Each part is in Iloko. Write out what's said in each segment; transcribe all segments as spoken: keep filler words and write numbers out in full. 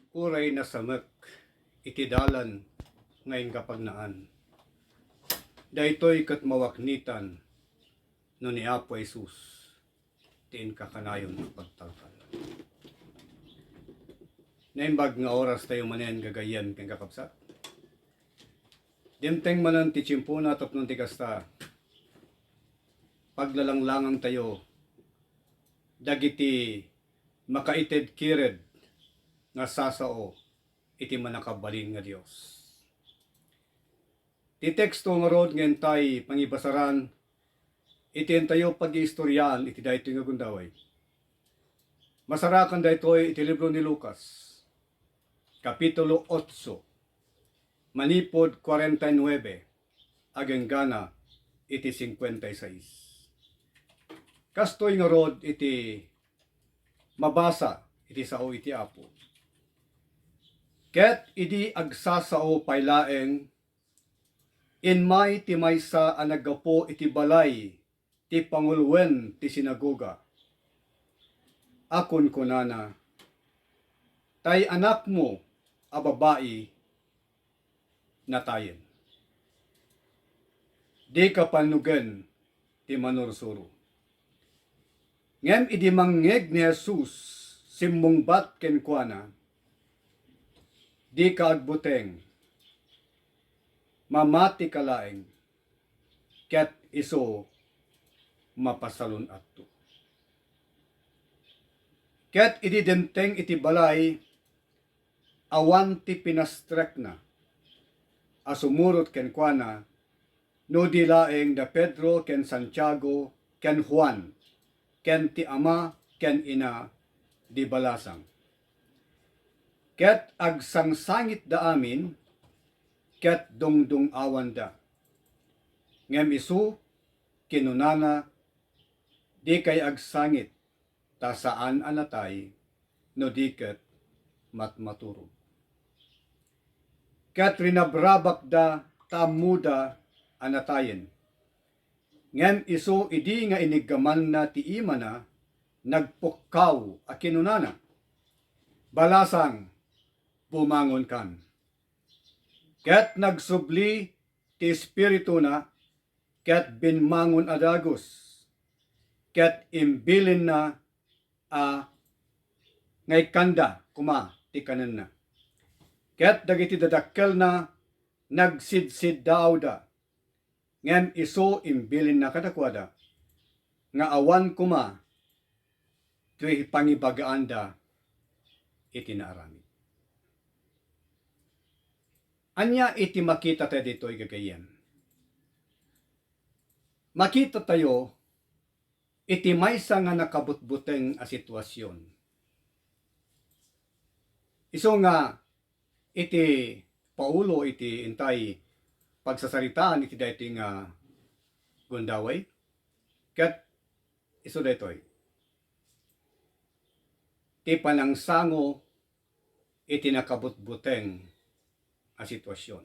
Uray nasamek iti dalan nga inggapagnaan, daytoy ket mawaknitan no ni Apo Jesus ti inkakanayon a pagtalkan. Naimbag nga oras tayo manen, gagayyem ken kakabsat. Dimteng manen ti tiempona tapno ti kasta, paglalanglangan tayo dagiti makaited kired nga sasao iti mannakabalin nga Dios. Ti teksto ngarud nga intay pangibasaran iti intayo pag-iistoriaan iti daytoy nga gundaway. Masarakan daytoy iti libro ni Lucas, Kapitulo otso, manipud kuarenta y nuebe agenggana iti singkuenta y sais. Kastoy ngarud iti mabasa iti sao iti Apo. Ket idi agsasao pay laeng, immay ti maysa a naggapu iti balay ti panguloen ti sinagoga a kunkunana, "Tay anakmo a babai natayen. Dika pannugen ti manursuro." Ngem idi mangngeg ni Jesus, simmungbat kenkuana, "Dika agbuteng, mamatika laeng, ket isu mapasalun-atto." Ket idi dimteng iti balay, awan ti pinastrekna a sumurot kenkuana, no di laeng da Pedro ken Santiago ken Juan, ken ti ama ken ina di balasang. Ket agsangsangitda amin, ket dungdung-awanda. Ngem isu, kinunana, "Dikay agsangit, ta saan a natay, no di ket matmaturog." Ket rinabrabakda ta ammoda a natayen. Ngem isu idi nga iniggamanna ti imana, nagpukkaw a kinunana, "Balasang, bumangonkan." Ket nagsubli ti espirituna, ket bimmangon a dagus, ket imbilinna a nga ikkanda koma ti kanenna. Ket dagiti dadakkelna nagsidsiddaawda, ngem isu imbilinna kadakuada nga awan koma ti pangibagaanda iti naaramid. Ania iti makitatayo ditoy, gagayyem? Makitatayo iti maysa nga nakabutbuteng a sitwasion. Isu nga iti paulo iti intay pagsasaritaan iti daytoy nga gundaway, ket isu daytoy ti panangsango iti nakabutbuteng a sitwasion.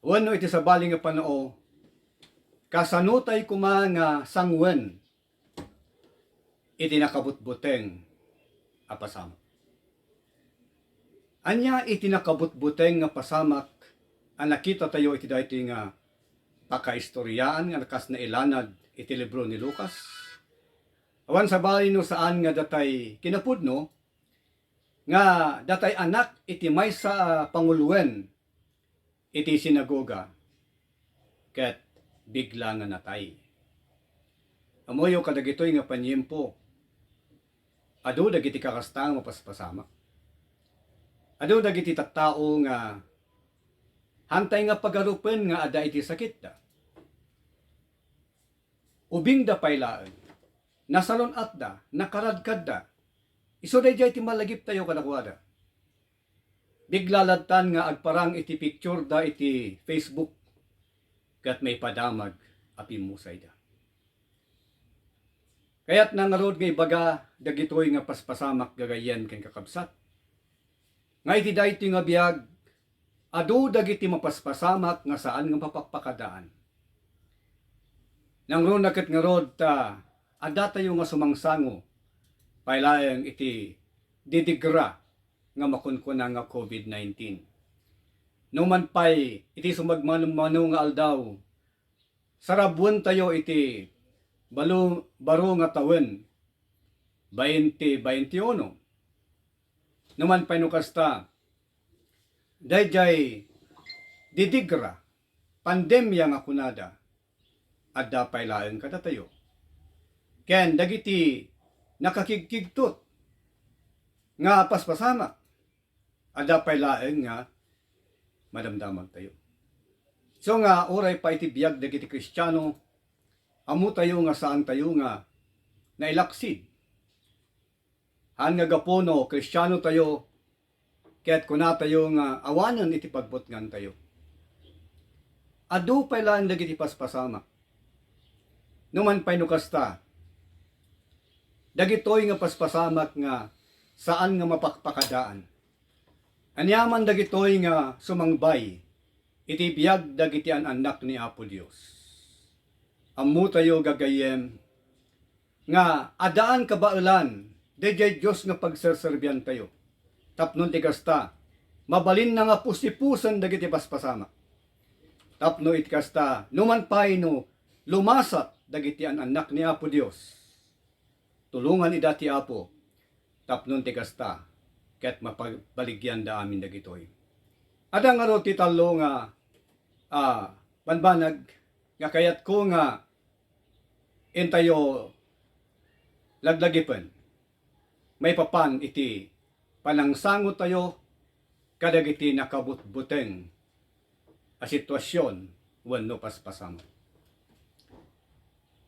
Wenno iti sabali nga pannao, kasanotay koma nga sanguen iti nakabutbuteng a pasamak? Ania iti nakabutbuteng nga pasamak a nakitatayo iti daytoy nga pakaistoriaan nga kas nailanad iti libro ni Lucas? Awan sabali no saan nga datay kinapudno nga datay anak iti maysa a panguloen iti sinagoga ket bigla nga natay. Ammoyo kadagitoy nga paniempo, adu dagiti kakasta nga mapaspasamak. Adu dagiti tattao nga hantay nga pagarupen nga adda iti sakitda. Ubingda pay laeng, nasalun-atda, nakaradkadda. Isu daydiay ti malagiptayo kadakuada. Bigla lattan nga agparang iti pictureda iti Facebook ket maipadamag a pimmusayda. Kayatna ngarud nga ibaga dagitoy nga paspasamak, gagayyem ken kakabsat, nga iti daytoy nga biag, adu dagiti mapaspasamak nga saan nga mapakpakadaan. Nangruna ket ngarud ta addatayo nga sumangsango pay laeng iti didigra nga makunkuna nga COVID nineteen. Numan pay iti sumagmamano nga aldaw, sarabuentayo iti balo, baro nga tawen, bainte bainte uno. Numan pay no kasta, daydiay didigra, pandemia nga kunada, adda pay laeng kadatayo. Ken dagiti nakakigkigtot nga paspasamak, adda pay laeng nga madamdamagtayo. So nga, uray pay iti biag dagiti Kristiano, ammotayo nga saantayo nga nailaksid. Haan nga gapu no Kristiano tayo, ket kunatayo nga awanen iti pagbutngantayo. Adu pay laeng dagiti paspasamak. Numan pay no kasta, dagitoy nga paspasamak nga saan nga mapakpakadaan. Aniaman dagitoy nga sumangbay iti biag dagiti an-annak ni Apo Dios. Ammotayo, gagayyem, nga addaan kabaelan daydiay Dios nga pagserserbiantayo. Tapno ti kasta, mabalinna nga pusipusen dagiti paspasamak. Tapno iti kasta, numan pay no lumasat dagiti an-annak ni Apo Dios, tulongan ida ti Apo tapno ti kasta ket mapabaligyanda amin dagitoy. Adda ngarud ti tallo nga, ah, banbanag nga kayatko nga intayo laglagipen maipapan iti panangsangotayo kadagiti nakabutbuteng a sitwasyon wenno paspasamak.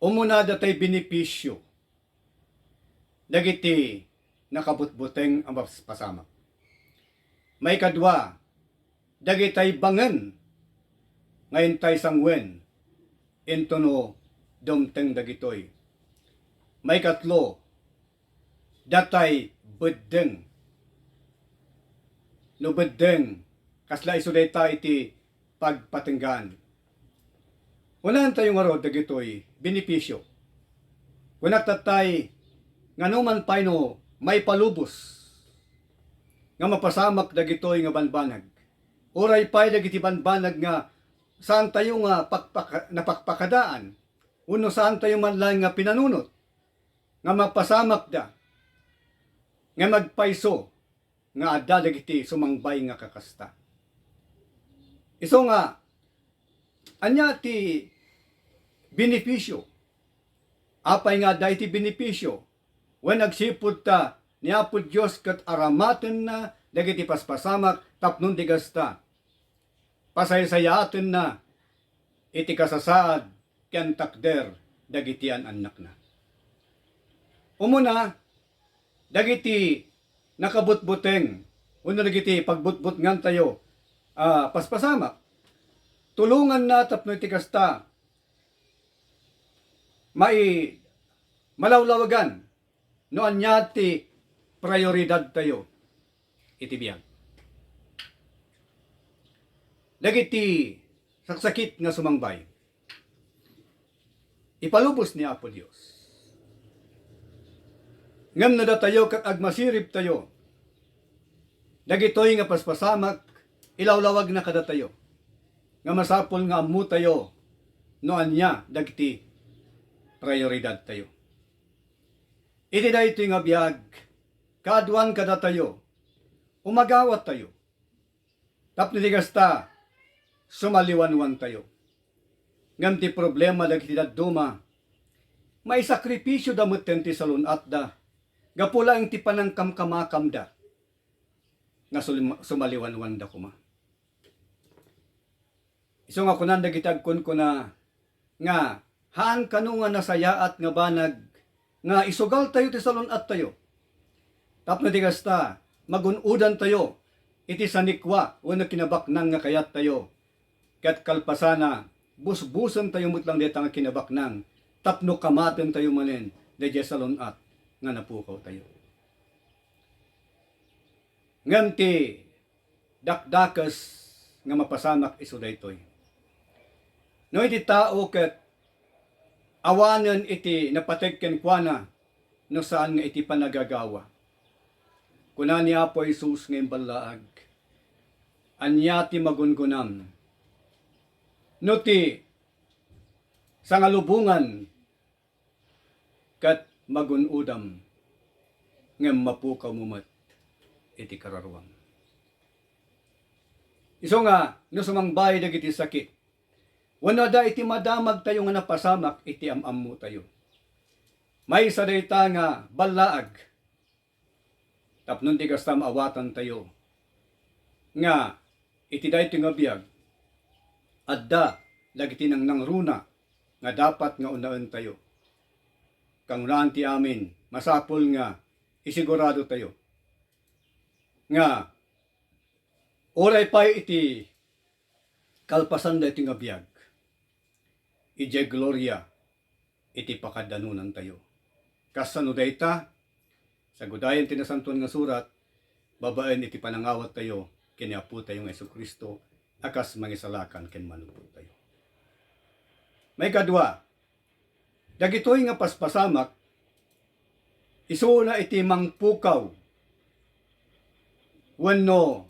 Umuna, datay benepisio dagiti nakabutbuteng a paspasamak. Maikadua, dagitay bangen nga intay sanguen intono dumteng dagitoy. Maikatlo, datay beddeng. No beddeng, kasla isu dayta iti pagpatenggaan. Unaentayo ngarud dagitoy benepisio. Kunak tattay nga numan pay no maipalubos nga mapasamak dagitoy nga banbanag. Uray pay dagiti banbanag nga saantayo nga pakpaka-, napakpakadaan, wenno saantayo man laeng nga pinanunot nga mapasamakda nga magpayso nga adda dagiti sumangbay nga kakasta. Isu nga, ania ti benepisio? Apay nga adda iti benepisio? Wen agsipud ta ni Apo Dios ket aramatenna dagiti paspasamak tapno ti kasta, pasaysayaatenna iti kasasaad ken takder dagiti an-annakna. Umuna, dagiti nakabutbuteng wenno dagiti pagbutbutngantayo a paspasamak, tulonganna tapno iti kasta, mai-, malawlawagan no ania ti prioridadtayo iti biag. Dagiti saksakit nga sumangbay, ipalubos ni Apo Dios. Ngem no datayo ket agmasiribtayo, dagitoy nga paspasamak, ilawlawagna kadatayo nga masapul nga ammotayo no ania dagiti prioridadtayo. Iti daytoy nga biag, kaaduan kadatayo, umagawattayo. Tapno ti kasta, sumaliwanwantayo. Ngem ti problema dagiti dadduma, maisakripisioda metten ti salun-atda, gapu laeng ti panangkamkamakamda nga sul-, sumaliwanwanda koma. Isu nga kunan dagiti agkunkuna nga, haan kano nga nasayaat nga banag nga isugaltayo ti salun-attayo. Tapno ti kasta, magun-odantayo iti sanikua wenno kinabaknang nga kayattayo. Ket kalpasana, busbusentayo met lang dayta nga kinabaknang tapno kamatentayo manen daydiay salun-at nga napukawtayo. Ngem ti dakdakes nga mapasamak isu daytoy. No iti tao ket awanen iti napateg kenkuana no saan nga iti panagagawa. Kuna ni Apo Jesus nga imballaag, "Ania ti magungunam? No ti sangalubongan ket magun-odam, ngem mapukawmo met iti kararuam." Isu nga, no sumangbay dagiti sakit, wenno adda iti madamagtayo nga napasamak iti am-ammotayo, maysa dayta nga ballaag tapno di kasta maawatantayo nga iti daytoy nga biag, adda dagiti nangnangruna nga dapat nga unaentayo. Kangrunaan ti amin, masapul nga isiguradotayo nga uray pay iti kalpasan daytoy nga biag, idiay gloria iti pakaddanonantayo. Kasano dayta? Sagudayen ti Nasantoan nga Surat, babaen iti panangawattayo ken ni Apotayo nga Jesu-Cristo a kas mangisalakan ken mannubottayo. Maikadua, dagitoy nga paspasamak, isuna iti mangpukaw wenno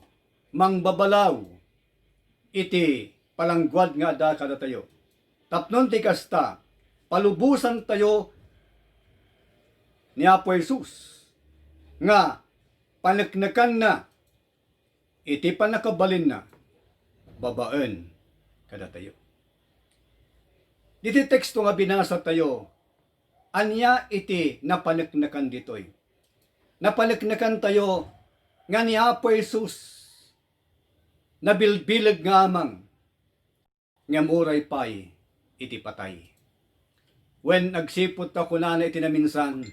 mangbabalaw iti palangguad nga adda kadatayo. Tapno ti kasta, palubosantayo ni Apo Jesus nga paneknekanna iti pannakabalinna babaen kadatayo. Diti teksto nga binasatayo, ania iti napaneknekan ditoy? Napaneknekantayo nga ni Apo Jesus nabilbileg nga amang, ngem uray pay iti patay. Wen, agsipud ta kunana iti naminsan,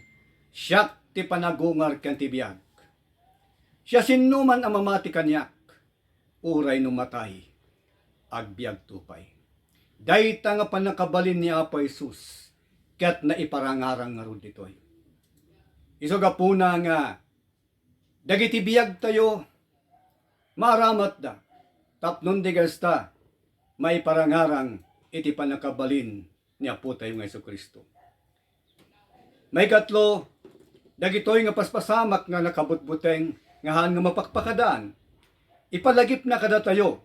"Siak ti panagungar ken ti biag. Siasinoman a mamati kaniak, uray no matay, agbiagto pay." Dayta nga pannakabalin ni Apo Jesus ket naiparangarang ngarud ditoy. Isu gapuna nga dagiti biagtayo, maaramatda tapno di kasta maiparangarang iti pannakabalin ni Apotayo nga Jesu-Cristo. Maikatlo, dagitoy nga paspasamak nga nakabutbuteng nga haan nga mapakpakadaan, ipalagipna kadatayo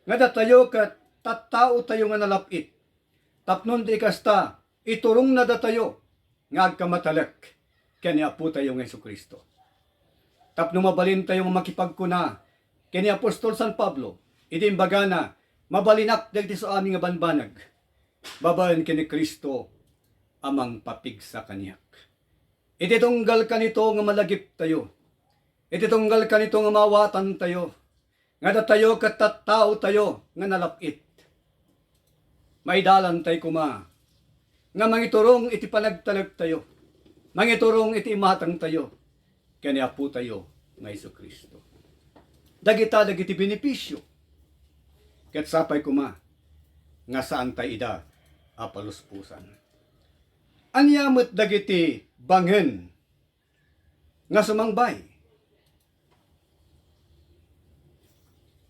nga datayo ket tattaotayo nga nalap-it. Tapno di kasta, iturongna datayo nga agkamatalek ken ni Apotayo nga Jesu-Cristo. Tapno mabalintayo nga makipagkuna ken ni apostol San Pablo, idi imbagana, "Mabalinak dagiti isuami nga banbanag babaen ken ni Cristo a mangpapigsa kaniak." Iti tunggal kanito nga malagiptayo, iti tunggal kanito nga maawatantayo, nga datayo ket tattaotayo nga nalap-it, maidalantay koma nga mangiturong iti panagtalektayo, mangiturong iti imatangtayo ken ni Apotayo nga Jesu-Cristo. Dagita dagiti benepisio, ket sapay koma nga saantay ida a paluspusan. Ania met dagiti bangen nga sumangbay?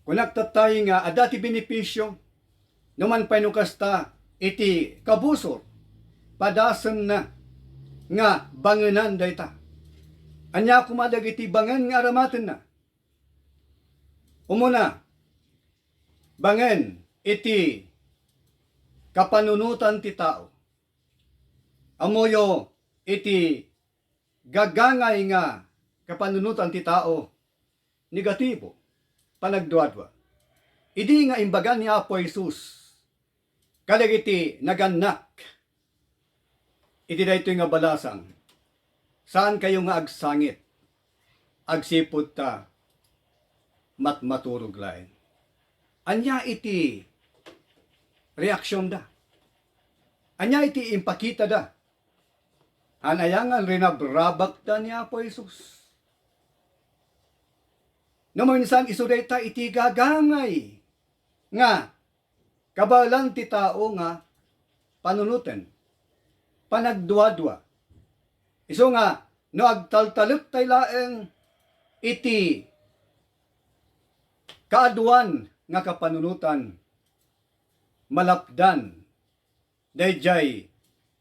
Kunak tattay nga adda ti benepisio, no man pay no kasta iti kabusor, padasenna nga bangenan dayta. Ania koma dagiti bangen nga aramatenna? Umuna, bangen iti kapanunotan ti tao. Ammoyo iti gagangay nga kapanunotan ti tao, negatibo, panagduadua. Idi nga imbaga ni Apo Jesus kadagiti nagannak iti daytoy nga balasang, "Saankayo nga agsangit, agsipud ta matmaturog laeng." Ania iti reaksionda? Ania iti impakitada? Haan aya nga rinabrabakda ni Apo Jesus? No maminsan, isu dayta iti gagangay nga kabaelan ti tao nga panunoten. Panagduadua. Isu nga, no agtaltalektay laeng iti kaaduan nga kapanunotan, malapdan daydiay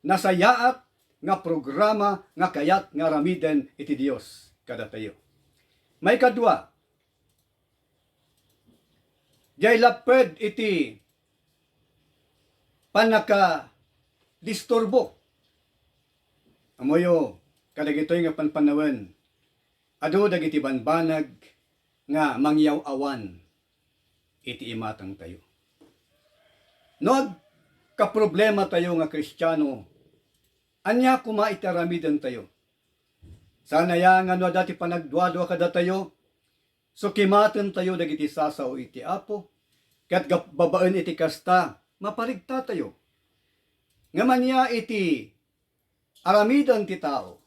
nasayaat nga programa nga kayat nga aramiden iti Dios kadatayo. Maikadua, diay lapped iti pannakadisturbo. Ammoyo, kadagitoy nga panpanawen, adu dagiti banbanag nga mangyaw-awan iti imatangtayo. No agkaproblematayo nga Kristiano, ania koma iti aramidentayo? Saan aya nga no adda ti panagduadua kadatayo, sukimatentayo dagiti sasao iti Apo, ket gap-, babaen iti kasta, maparigtatayo. Ngem ania iti aramiden ti tao?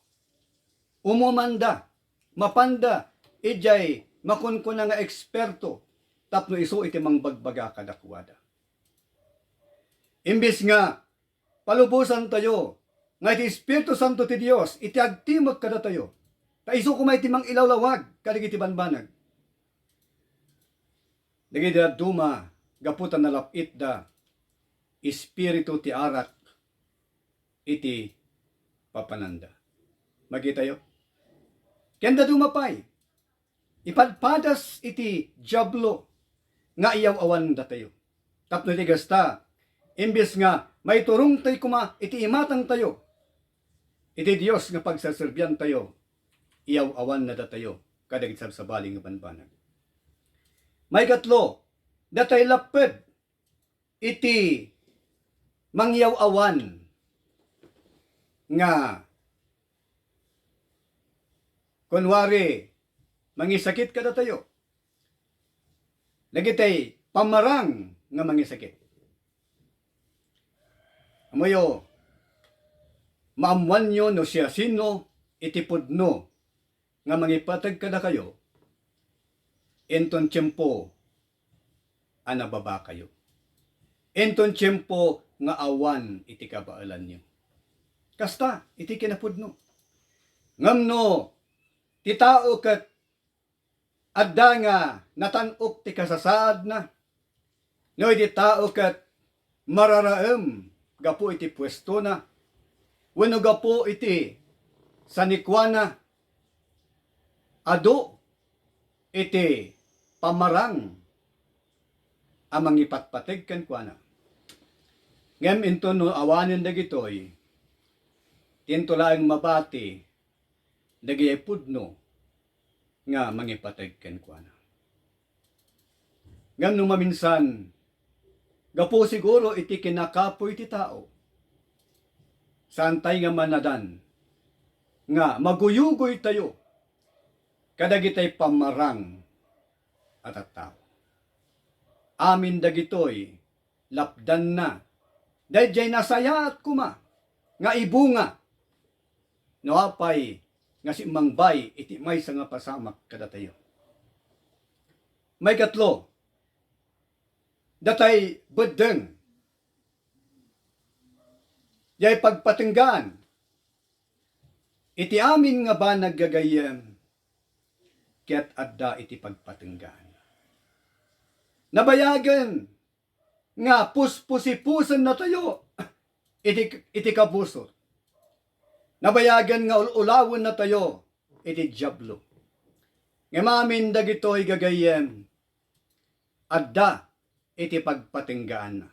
Umumanda, mapanda idiay makunkuna nga eksperto tapno isu iti mangbagbaga kadakuada. Imbes nga palubosantayo nga iti Espiritu Santo ti Dios iti agtimek kadatayo, ta isu koma iti mangilawlawag kadagiti banbanag. Dagiti dadduma, gapu ta nalap-itda, espiritu ti arak iti papananda. Makitayo? Ken dadduma pay, ipadpadas iti Diablo nga iyaw-awandatayo. Tapno iti kasta, imbes nga maiturongtayo koma iti imatangtayo, iti Dios nga pagserserbiantayo, iyaw-awan nadatayo kadagiti sabsabali nga banbanag. Maikatlo, datay lapped iti mangyaw-awan nga kunwari mangisakit kadatayo. Dagitay pammarang nga mangisakit. Ammoyo, maammoanyo no siasino iti pudno nga mangipateg kadakayo inton tiempo a nababakayo, inton tiempo nga awan iti kabaelanyo. Kasta iti kinapudno. Ngem no ti tao ket adda nga natan-ok ti kasasaadna, no iti tao ket mararaem gapu iti puestona wenno gapu iti sanikuana, adu iti pammarang a mangipatpateg kenkuana. Ngem inton no awanen dagitoy, ti inton laeng mabati dagiti pudno nga mangipateg kenkuana. Ngem no maminsan, gapu siguro iti kinakapuy ti tao, saantay nga manadan nga maguyugoytayo kadagitay pammarang a tattao. Amin dagitoy lapdanna daydiay nasayaat koma nga ibunga no apay nga simmangbay iti maysa nga pasamak kadatayo. Maikatlo, datay beddeng. Diay pagpatenggaan iti amin nga banag gagayyem ket adda iti pagpatenggaan. Nabayagen nga puspusipusen natayo iti, iti kabusor. Nabayagen nga ul-ulawen natayo iti Diablo. Ngem amin dagitoy gagayyem, adda iti pagpatenggaanna,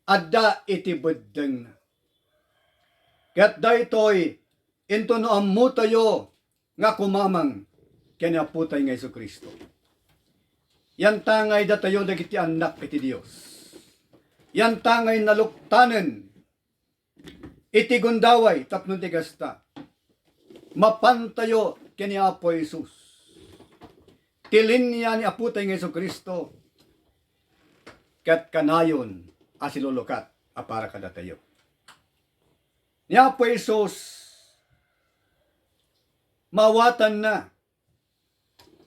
adda iti beddengna. Ket daytoy inton no ammotayo nga kumamang ken ni Apotay nga Jesu-Cristo. Yantangay datayo dagiti annak iti Dios. Yantangay naluktanen iti gundaway tapno ti kasta, mapantayo ken ni Apo Jesus. Ti linia ni Apotay nga Jesu-Cristo ket kanayon a silulukat a para kadatayo. Ni Apo Jesus, maawatanna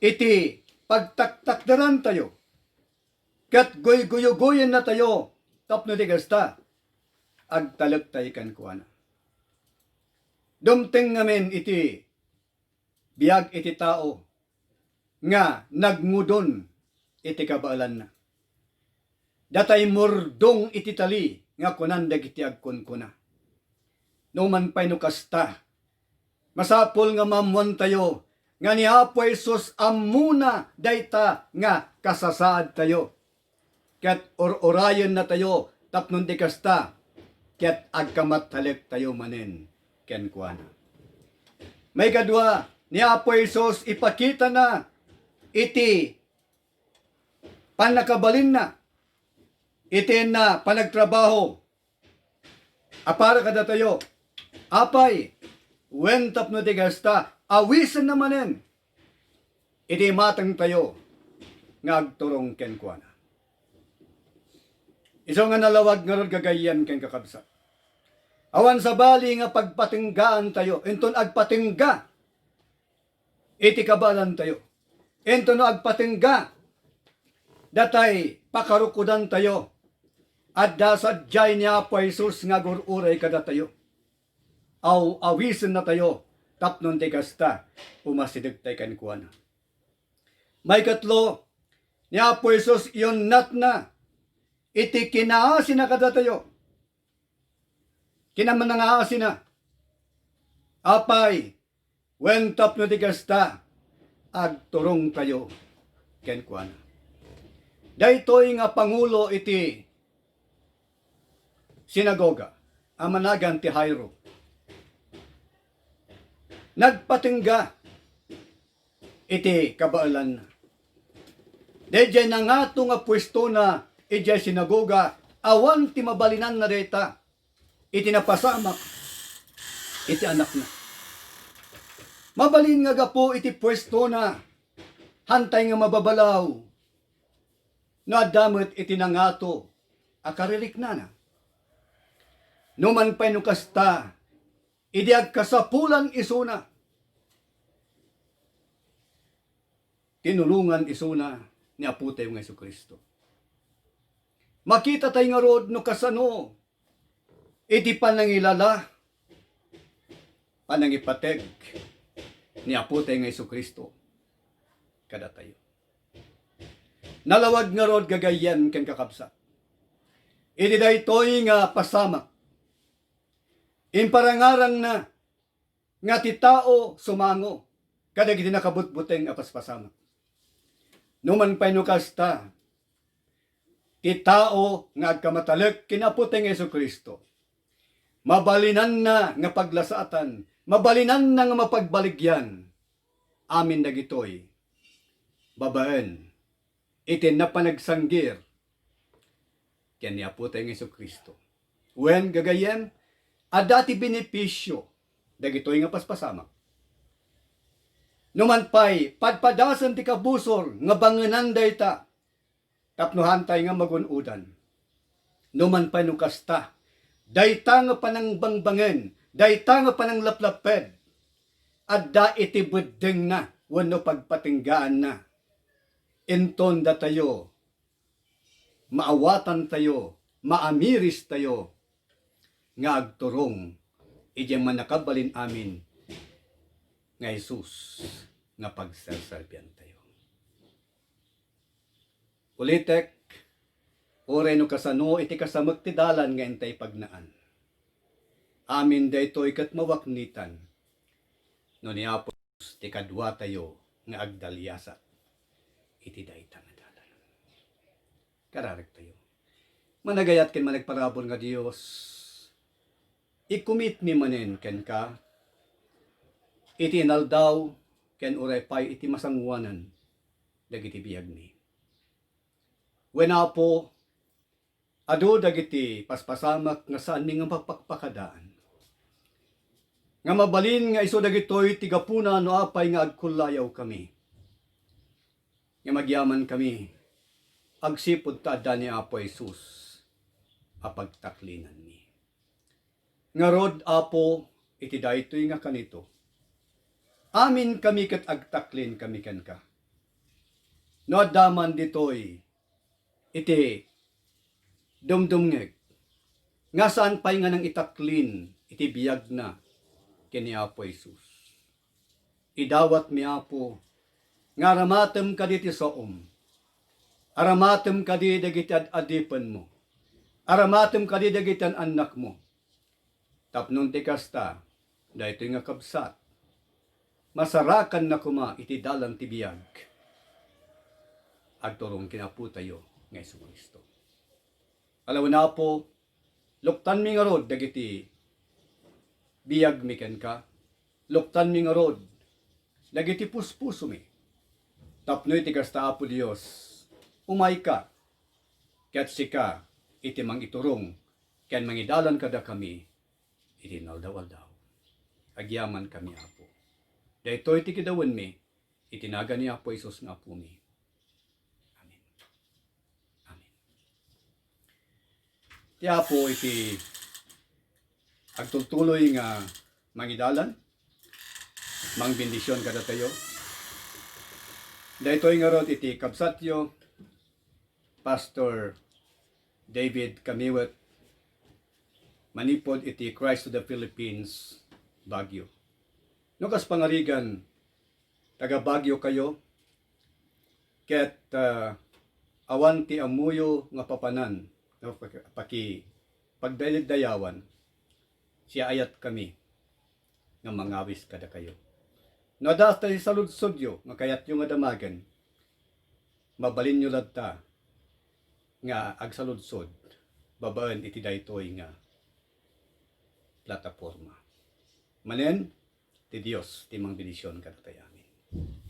iti pagtaktakderantayo ket guyguyugoyennatayo tapno ti kasta, agtalektay kenkuana. Dumteng ngamin iti biag iti tao nga nagngudon iti kabaelanna. Datay murdong iti tali nga kunan dagiti agkunkuna. Numan pay no kasta, masapul nga maammoantayo nga ni Apo Jesus ammona dayta nga kasasaadtayo, ket ur-urayennatayo tapno ti kasta, ket agkamatalektayo manen kenkuana. Maikadua, ni Apo Jesus ipakitana iti pannakabalinna, iti inna panagtrabaho a para kadatayo. Apay, wen tapno ti kasta, awisenna manen iti imatangtayo nga agturong kenkuana. Isu nga nalawag ngarud, gagayyem ken kakabsat, awan sabali nga pagpatenggaantayo inton agpatengga iti kabaelantayo. Inton no agpatengga datay pakarukodantayo, adda sadiay ni Apo Jesus nga agur-uray kadatayo. Aw-awisennatayo tapno ti kasta, umasidegtay kenkuana. Maikatlo, ni Apo Jesus iyunnatna iti kinaasina kadatayo. Kinamanangaasina. Apay, wen tapno ti kasta, agturongtayo kenkuana. Daytoy nga pangulo iti sinagoga a managan ti Jairo, nagpatengga iti kabaelanna. Daydiay nangato nga puestona idiay sinagoga, awan ti mabalinanna dayta iti napasamak iti anakna. Mabalin nga gapu iti puestona, hantay nga mababalaw no adda met iti nangato a kaririknana. Numan pay no kasta, idi agkasapulan isuna, tinulongan isuna ni Apotayo nga Jesu-Cristo. Makitatayo ngarud no kasano iti panangilala, panangipateg ni Apotayo nga Jesu-Cristo kadatayo. Nalawag ngarud, gagayyem ken kakabsat, iti daytoy nga pasamak, imparangarangna nga ti tao sumango kadagiti nakabutbuteng a paspasamak. Numan pay no kasta, ti tao nga agkamatalek ken Apotayo nga Jesu-Cristo, mabalinanna nga paglasatan, mabalinanna nga mapagbaligyan amin dagitoy babaen iti napanagsanggir ken ni Apotayo nga Jesu-Cristo. Wen, gagayyem, adda ti benepisio dagitoy nga paspasamak. Numan pay, padpadasen ti kabusor nga bangenan dayta tapno haantay nga magun-odan. Numan pay no kasta, dayta nga panangbangbangen, dayta nga pananglaplapped, adda iti beddengna wenno pagpatenggaanna. Inton datayo, maawatantayo, maamiristayo nga agturong idiay Mannakabalin-amin nga Jesus nga pagserserbiantayo. Ulitek, uray no kasano iti kasamek ti dalan nga intay pagnaan, amin daytoy ket mawaknitan no ni Apo Dios ti kaduatayo nga agdaliasat iti dayta nga dalan. Kararektayo. Managayat ken managparabur nga Dios, ikumitmi manen kenka iti inaldaw ken uray pay iti masangoanan dagiti biagmi. Wen, Apo, adu dagiti paspasamak nga saanmi nga mapakpakadaan, nga mabalin nga isu dagitoy ti gapuna no apay nga agkullayaw kami, nga agyaman kami agsipud ta adda ni Apo Jesus a pagtaklinanmi. Ngarud, Apo, iti daytoy nga kanito, amin kami ket agtaklin kami kenka. No adda man ditoy iti dumdumngeg nga saan pay nga nangitaklin iti biagna ken ni Apo Jesus, idawatmi, Apo, nga aramatem kadi ti saom. Aramatem kadi dagiti ad-adipenmo. Aramatem kadi dagiti an-annakmo. Tapno ti kasta, daytoy nga kabsat, masarakanna koma iti dalan ti biag. Agturong ken Apotayo nga Jesu-Cristo. Alawen, Apo, luktanmi ngarud dagiti biagmi kenka. Luktanmi ngarud dagiti puspusomi. Tapno iti kasta, Apo Dios, umayka, ket sika iti mangiturong ken mangidalan kadakami iti inaldaw-aldaw. Agyamankami, Apo. Daytoy ti kidawenmi iti nagan ni Apo Jesus nga Apomi. Amen. Amen. Ti Apo iti agtultuloy nga mangidalan, mangbendision kadatayo. Daytoy ngarud iti kabsatyo, Pastor David Kamiwet, manipud iti Christ to the Philippines, Baguio. No kas pangarigan, taga Baguio kayo, ket, ah, awan ti ammoyo nga papanan nga paki-, paki-, pagdaydayawan, siaayat kami nga mangawis kadakayo. No adda ti saludsodyo nga kayatyo nga damagen, mabalinyo latta nga agsaludsod babaen iti daytoy nga plataporma. Manen, ti Dios ti mangbendision kadatayo. Amen.